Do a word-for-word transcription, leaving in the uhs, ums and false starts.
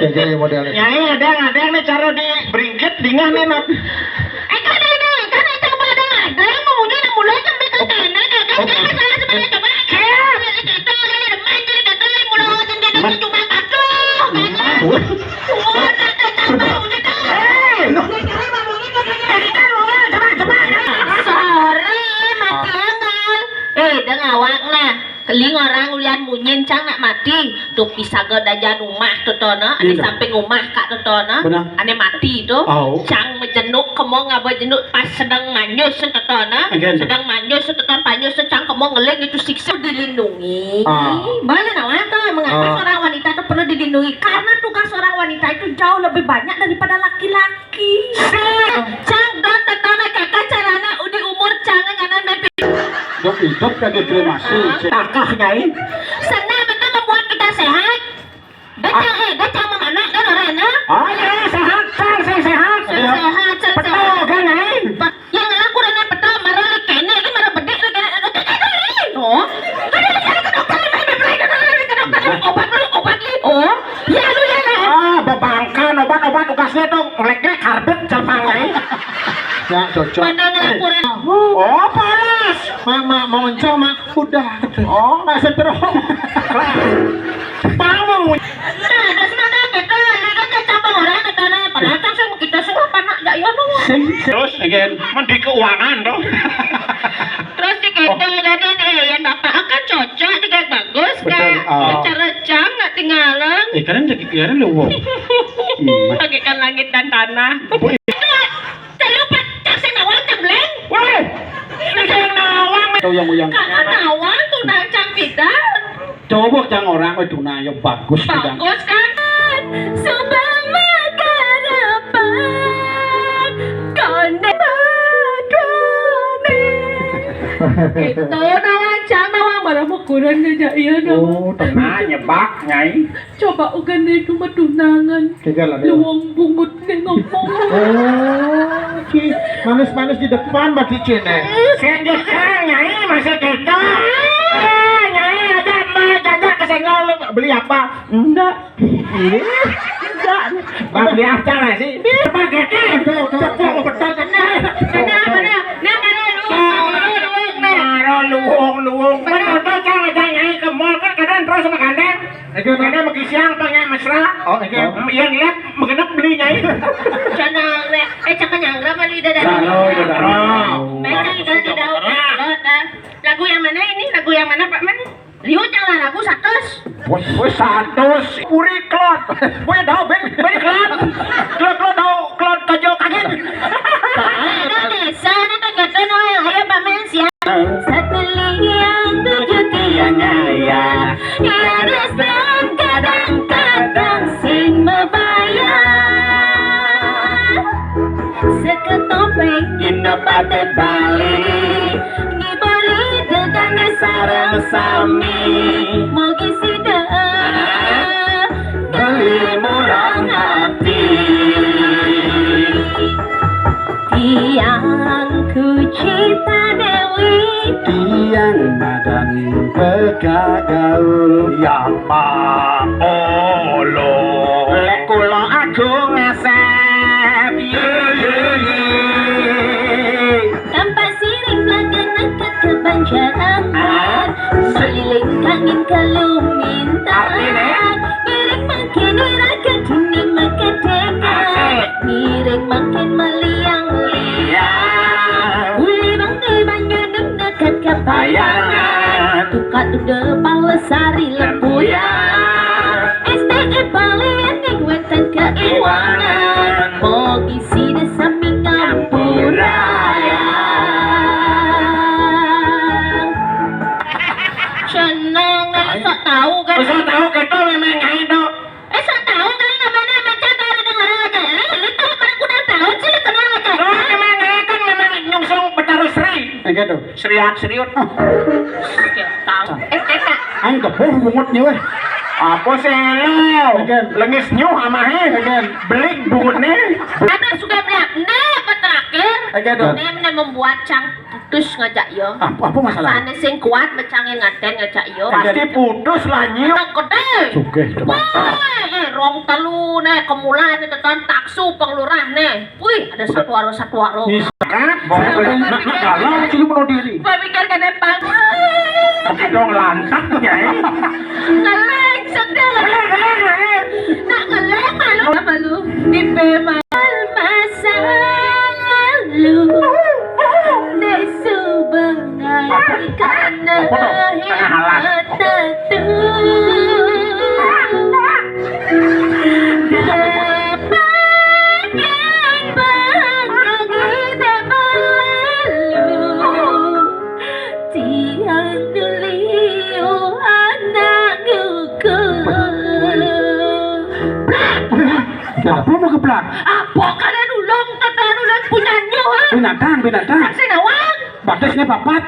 Jaga ya modelnya. Nyai, ada, ada nih cara di beringkit dingah nih, Mat. Eh, kan ini, kan itu pada ada yang mau munyi, yang mulai kan mereka kena, kan, kan, kan, salah sebenarnya, coba. Saya, saya kata, saya demen, jadi kata, mulai, jadi kata, cuma satu. Wah, kata, coba, udah, dah. Eh, no. Sorry, mati angel. Eh, dengar awak nah. Keling orang ulian munyin cang nak mati. Tu pisaga dajan umah tu tona, ane samping umah kak tu tona. Benar. Ane mati tu. Oh. Cang majenuk kemo ngaba jenuk pas sedang manyus tu tona. Sedang manyus tu tona, panyus tu cang kemo ngeling itu siksa dilindungi. Ah. Boleh nak tu mengapa seorang wanita itu perlu dilindungi? Karena tugas seorang wanita itu jauh lebih banyak daripada laki-laki. Cang don tetona kaka carana udi umur cang nganan dan Dok hidup kan dikremasi. Takah, Nyai. Senang betul membuat kita sehat. Dah cang, eh, dah cang memanak kan orangnya. Oh ya, sehat, cang, sing sehat. Sing sehat, sing sehat. Betul kan, Nyai? Yang ngaku dengan betul, marah lagi kene, ini marah bedik lagi kene. Oh, ada lagi ke dokter, ada lagi ke dokter, ada lagi ke dokter. Obat dulu, obat dulu. Oh, ya lu ya lah. Ah, bebangkan obat-obat ukasnya tuh, ngelek-ngelek karbet, capang, Nyai. Ya, cocok. Pandang laporan. Oh, panas. Mak, mak, mau encok, Mak. Udah. Oh, nggak stroke. Panggung. Nah, terus mana kita, ini kan kecambang orang, kita nih, padahal kan semua kita semua panak, ya, ya, mau. Terus, again, mandi keuangan, dong. Terus di kita, jadi nih, yang bapak kan cocok, juga bagus, kan? Betul, ah. Cara cang, nggak tinggalan. Eh, kalian jadi kalian lu, wow. Bagaikan langit dan tanah. Saya lupa, cang sing nawang cembleng. Weh, sing nawang. Tuh yang uyang. Kakak nawang tuh nang cang pidan. Coba cang orang, weh, tuh nah, ya bagus pidan. Bagus kan? Sebab garapan konek baduane. Itu nawang cang nawang barang ukuran aja iya nawang. Oh, tenang, nyebak, Nyai. Coba ugan deh cuma tunangan. Kagak lah, ya. Luang bungut deh ngomong. Oh, ci, manis-manis di depan berarti, Cin, eh. Sendiri, Nyai, masih gitu. Eh, Nyai, aja, Mbak, jajan kesenggol, lu beli apa? Enggak. Ini, enggak. Mbak, beli acar lah, sih. Spaghetti. Tuh, tuh, tuh, betul, betul. Nah, nah, nah, nah, nah, lu, lu, lu, nah. Nah, luung, luung. Bener, betul, Cang, aja, Nyai, ke mall, kan, kadang terus sama gandeng. Oke, mana bagi siang pengen mesra? Oh, oke. Yang lihat mengenap beli, Nyai. Cana, eh, cakap nyanggra mana ida dari? Kalau ida dari. Baca ida di daun. Lagu yang mana ini? Lagu yang mana, Pak Man? Liu jangan lagu satus. Woi, woi, satus. Uri klot. Woi, dau ben, ben klot. Klot, klot, dau klot kajo kaget. Ada desa, ada kegiatan, ayo Pak Man siap. Satu liang tujuh tiang ayah. Laras dan kadang-kadang sing mabayar. Seketopeng Indo Pate Bali. Ngibari dedane sareng sami. Mogi sida beli murang ati. Tiang Kucita Dewi. Tiang madan pegagau. Yang maolo. Lek kula agung ngasep. Ye, ye, ye. Tampak siring pelagan angkat kebanjaran. Ah. Seliling kangin kalung minta. Artine? Ngiring mangkin iraga dini makadekan. Asik. Ngiring mangkin maliang liang. Uli bang di banyu dem dekat kapayangan. Tukad uda pala sari lembuyan. S T E balian ning wenten keiwangan. Mogi sida sami ngampura. Seneng, eh, sok tahu kan? Sok tahu kita memang itu. Eh, sok tahu kan namanya macam tahu dengan orang aja. Eh, lu tahu pada kuda tahu sih kenal aja. Nah, memang kan memang nyungsung Betara Sri. Enggak tuh. Sriat, Sriut. Tahu. Eh, eh, Kak. Aing kebuh bungutnya weh. Apa sih lo? Again. Lengis nyuh amahe. Again. Belik bungutnya. Ada sudah bilang, nah, petra. Kir, Oke, Dok. Né né membuat cang putus ngajak yo. Apa, apa masalah? Sané sing kuat becangin ngaten ngajak yo. Pasti putus lah, Nyi. Anak gedé. Sugih, coba. Wah, eh, rong telu né, kemulané teton taksu penglurah né. Wih, ada satuaro-satuaro. Nyisakan, mau ke dalam, sini bunuh diri. Gua pikir kan, Bang. Tapi dong lantak tuh, Nyai. Ngeleng sedih. Nak ngeleng malu, malu. Di pemal masa lalu. Né subengai karena Apa tuh? Tengah alas. Tentu. Dapat yang bangga kita berlalu. Tiang dulio anak ngukur. Apa mau geblak? Apa kalian ulung tekan ulung punya nyawa? Binatang, binatang. Kasih nawang. Batasnya papat.